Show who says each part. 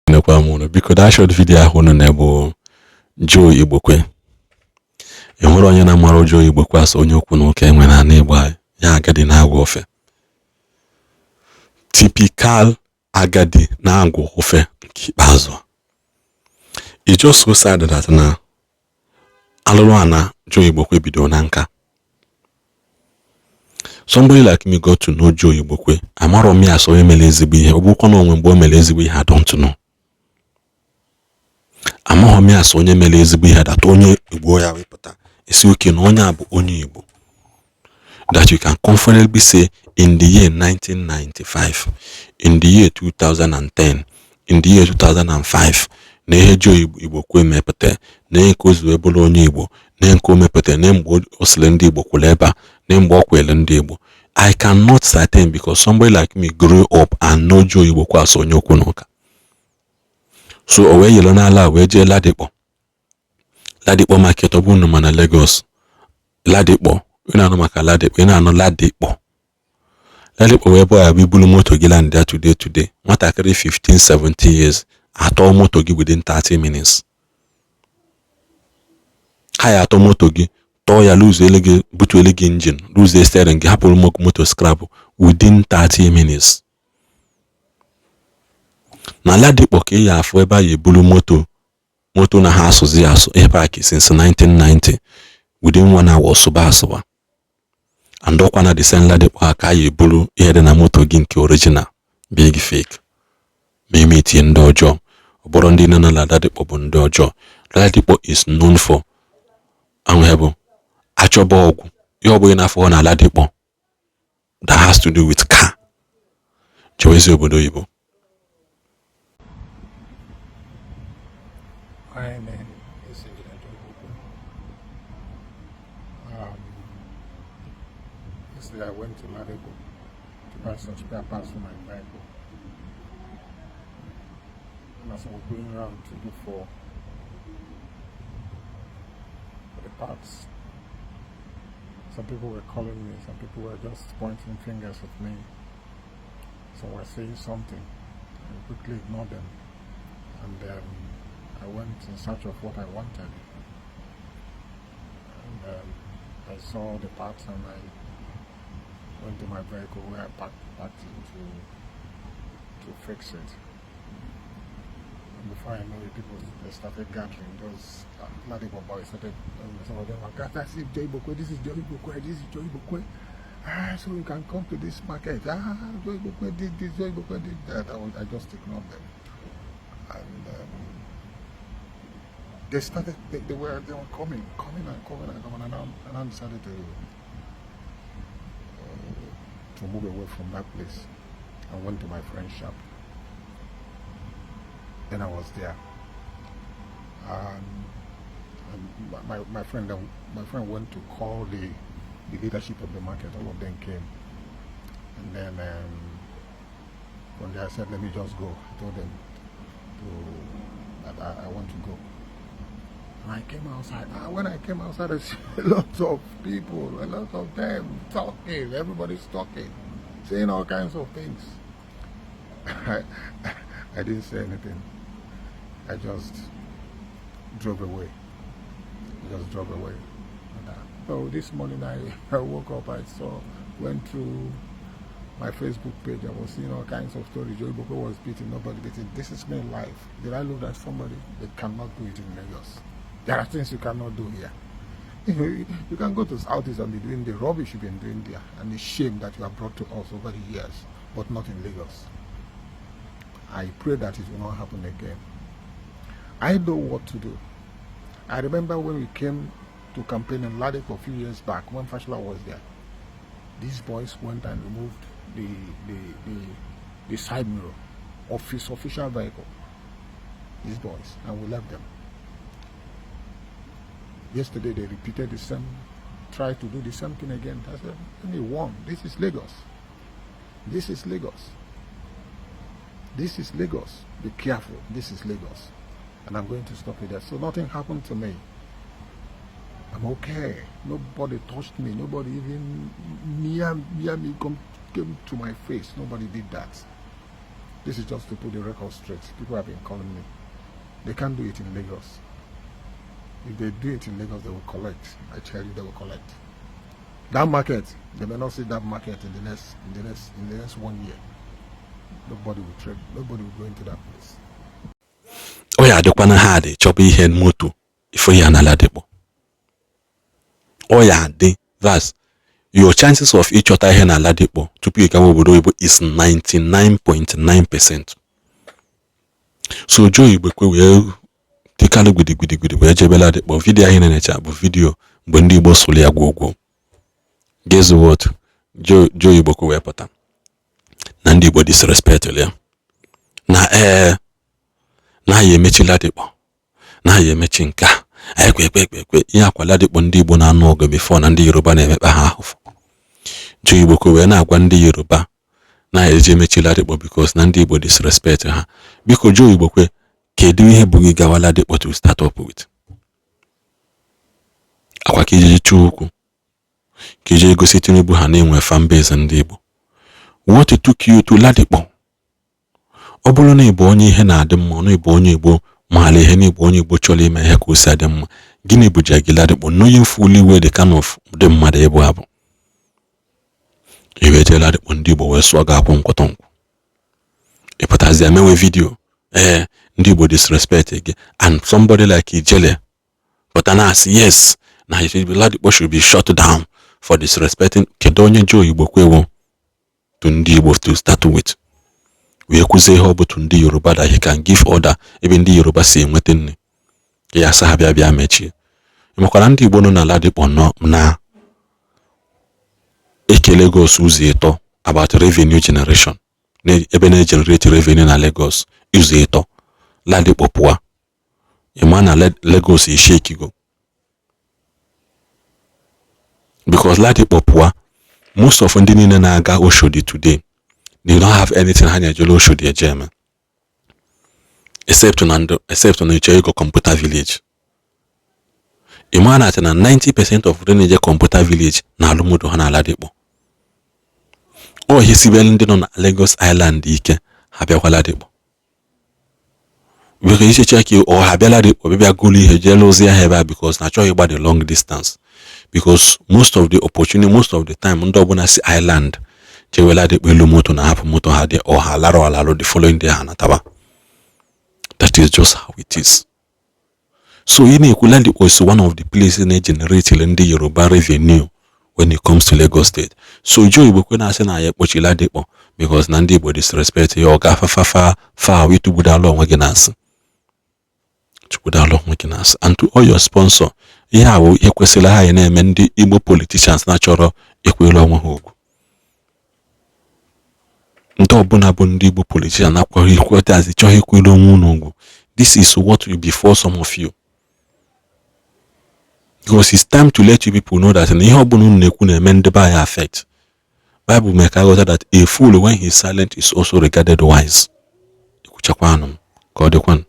Speaker 1: Nekwa m unu, biko. That short video ahụ unu na-ebu Joe Igbokwe. Ị hụrụ onye na-amara Joe Igbokwe asọ onye okwu na ụka enwe na ana Igbo anyị ya, agadi na-agwa ofe, typical agadi na-agwa ofe nke ikpeazụ. It's just so sad that na alụrụ ana Joe Igbokwe bidoro na nka. Somebody like me got to know Joe Igbokwe. Amarọ m ya asọ onye mere ezigbo ihe. Ọ bụrụkwa na onwe mgbe o mere ezigbo ihe, I don't know. Amaghọ m ya asọ onye mere ezigbo ihe that onye Igbo ya wepụta esi oke na onye a bụ onye Igbo, that you can comfortably say in the year 1995, in the year 2010, in the year 2005, na ihe Joe Igbokwe mepụta, na ihe nke o wee bụrụ onye Igbo, na nke o mepụta, na mgbe o sịrị ndị Igbo kwụrụ ebe a, na mgbe ọ kwere ndị Igbo. I cannot certain, because somebody like me grew up and know Joe Igbokwe as onye okwu na ụka. So o wee yere n'ala wee jee Ladipo, Ladipo market. Ọ bụrụ na Lagos, Ladipo, ị na-anụ maka Ladipo, ị na-anụ Ladipo. Ladipo wee bụ ya bụ ibulu moto gị land ya today today, nwatakịrị 15 17 years atọ moto gị within 30 minutes. Ha ya atọ moto gị, tọọ ya, luzuele gị, butuele gị engine, luzie steering gị, hapụrụ moto scrap within 30 minutes. Na Ladipo ka ị ya afụ ebe a ya ebulu moto, moto na ha asụzi asụ ebe a since 1990, within one hour sụba asụba. And ọkwa na the same Ladipo a ka a ya eburu ihe dị na moto gị nke original big fake ma ime itinye ndị ọjọọ. Ọ bụrụ ndị nọ na Ladipo bụ ndị ọjọọ. Ladipo is known for ahụ bụ achọba ọgwụ, ihe ọ bụghị n'afọ na Ladipo that has to do with car chewezi obodo oyibo.
Speaker 2: My name is Engineer Joe Igbokwe. Yesterday I went to Ladipo to buy some spare parts for my vehicle. And as I was going around to look for the parts, some people were calling me, some people were just pointing fingers at me. Some were saying something. I quickly ignored them. And I went in search of what I wanted. And I saw the parts and I went to my vehicle where I parked it to fix it. And before I know it, people, they started gathering. Those Ladipo boys started, some of them were gathering. I see Joe Igbokwe, this is Joe Igbokwe, this is Joe Igbokwe. Ah, so you can come to this market. Ah, Joe Igbokwe did this, Joe Igbokwe did that. I just ignored them. And they started, they were coming, coming and coming and coming, and I decided to move away from that place. I went to my friend's shop. Then I was there. And my friend went to call the leadership of the market. All of them came. And then from there I said, "Let me just go." I told them to that I want to go. And I came outside. Ah, when I came outside, I see a lot of people, a lot of them talking. Everybody's talking, saying all kinds of things. I didn't say anything. I just drove away. I just drove away. And so this morning I woke up, I saw, went through my Facebook page. I was seeing all kinds of stories. Joe Igbokwe was beaten, nobody beaten. This is my life. Did I look at somebody? They cannot do it in Lagos. There are things you cannot do here. You can go to Southeast and be doing the rubbish you've been doing there and the shame that you have brought to us over the years, but not in Lagos. I pray that it will not happen again. I know what to do. I remember when we came to campaign in Ladipo a few years back, when Fashola was there. These boys went and removed the side mirror of his official vehicle. These boys, and we left them. Yesterday they repeated the same, tried to do the same thing again. I said, "Let me warn, this is Lagos. This is Lagos. This is Lagos. Be careful. This is Lagos." And I'm going to stop it there. So nothing happened to me. I'm okay. Nobody touched me. Nobody even near me come came to my face. Nobody did that. This is just to put the record straight. People have been calling me. They can't do it in Lagos. If they do it in Lagos, they will collect. I tell you, they will collect. That market, they may not see that market in the next one year. Nobody will trade. Nobody will go into that place.
Speaker 1: Ọ ya adịkwana ha dị chọba ihe moto ifo ya na Ladipo. Ọ ya adị, that's your chances of ịchọta ihe na Ladipo tupu ị gawa obodo oyibo is 99.9%. So Joe Igbokwe wee dịkalụ gidigidigidi wee jebe Ladipo. Video anyị na-enecha bụ video mgbe ndị Igbo sụrụ ya gwogwo. Guess what? Joe Igbokwe wee pụta na ndị Igbo disrespect ya, na ee, na ya emechi Ladipo, na ya emechi nke a, anyị kwe ekwe ekwe ekwe ihe akwa Ladipo. Ndị Igbo na-anụ ọgụ before na ndị Yoruba na-emekpa ha ahụfụ. Joe Igbokwe wee na-agwa ndị Yoruba na-eji emechi Ladipo because na ndị Igbo disrespect ha. Biko, Joe Igbokwe, kedu ihe bụ gị gawa Ladipo to start up with? Akwa ka ijiji chọọ okwu, ka ije gosi Tinubu ha na-enwe fan base ndị Igbo. What took you to Ladipo? Ọ bụrụ na ị bụ onye ihe na-adị mma, na ị bụ onye Igbo maara ihe, na ị bụ onye Igbo chọrọ ime ihe ka o si adị mma, gịnị bụ ji gị Ladipo, knowing fully well the kind of dị mmadụ ịbụ abụ iwe jee Ladipo, ndị Igbo wee sụọ gị akwụ nkwọtọ nkwụ, ịpụtazi mewe video, ee, ndị Igbo disrespect gị, and somebody like Ijele pụta na-asị yes, na Ladipo should be shut down for disrespecting. Kedu onye Joe Igbokwe wụ to ndị Igbo to start with, wee kwuzie ihe ọ bụ to ndị Yoruba that he can give order ebe ndị Yoruba si enweta nne ka ya asa ha bịa bịa mechie? Makwara ndị Igbo nọ na Ladipo nọ na eke Lagos ụzọ ịtọ about revenue generation, ebe na-egenerate revenue na Lagos ụzọ ịtọ. Ladipo pụọ, ịma na Lagos eshakigo, because Ladipo pụọ, most of ndị niile na-aga Oshodi today, they don't have anything ha na-ejele Oshodi eje eme, except na ịchọ ịgọ Computer Village. Ị maa na na 90% of ndị na-eje Computer Village na alụmodo ha na Ladipo. Ọ ihe sibere ndị nọ na Lagos Island ike, ha bịakwa Ladipo, because ichecha ka ọ ha bịa Ladipo, bịa gụlụ ihe, jee lụzie ha ebe a, because na achọghị ịgba the long distance, because most of the opportunity, most of the time, ndị ọbụla si island jewe Ladipo elu moto na hapụ moto ha dị ọha lara ọlalụ, the following day ha nataba. That is just how it is. So ị na-ekwu Ladipo is one of the places na-egenerate ndị Yoruba revenue when it comes to Lagos State. So Joe Igbokwe na-asị na ya ekpochi Ladipo because na ndị Igbo disrespect ya, ọ ga-afafafa fa ịtụgbudala onwe gị na-asị, chukwudala onwe gị na-asị. And to all your sponsor, ihe a bụ ihe kwesịrị ha na-eme. Ndị Igbo politicians na-achọrọ ekwere onwe ha ugwu, ndị ọbụla bụ ndị Igbo politician na-akwaghị ikwetazi chọghị ikwere onwe unu ugwu, this is what will befall some of you, because it's time to let you people know that na ihe ọbụla unu na-ekwu na-eme ndị be anyị affect. Bible mee ka aghọta that a fool, when he is silent, is also regarded wise. Ekwuchakwanụ m ka ọ dịkwanụ.